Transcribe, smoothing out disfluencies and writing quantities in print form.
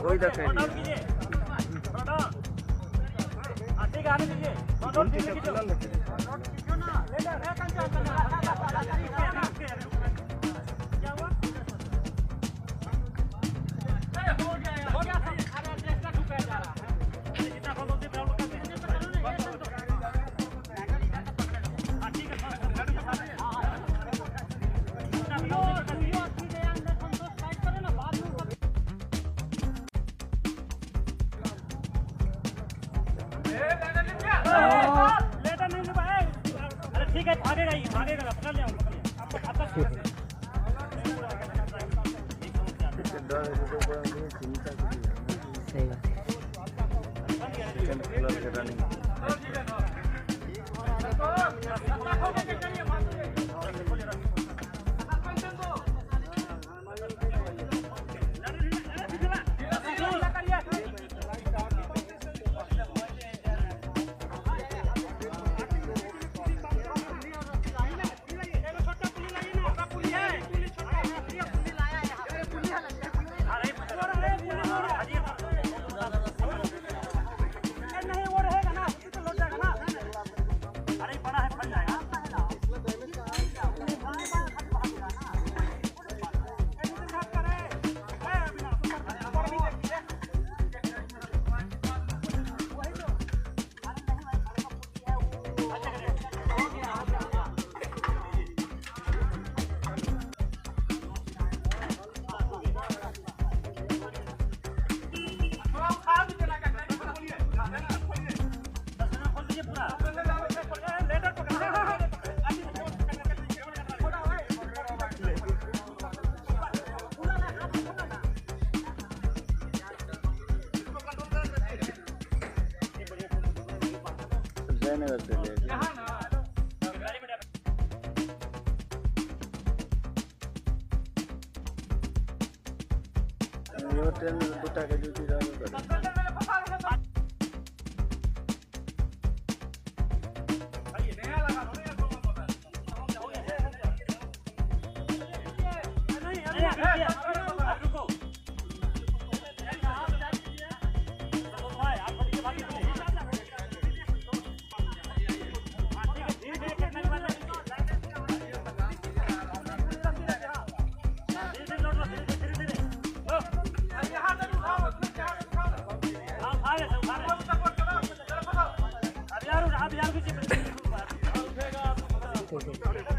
कोई दखल नहीं। ठीक है आने दीजिए। अरे ठीक है, भागेगा ये, भागेगा, पकड़ लिया, पकड़ लिया। आपका सही बात है। जयनगर से ले यो ट्रेन में दुटा के ड्यूटी रहबे करे। ठीक है।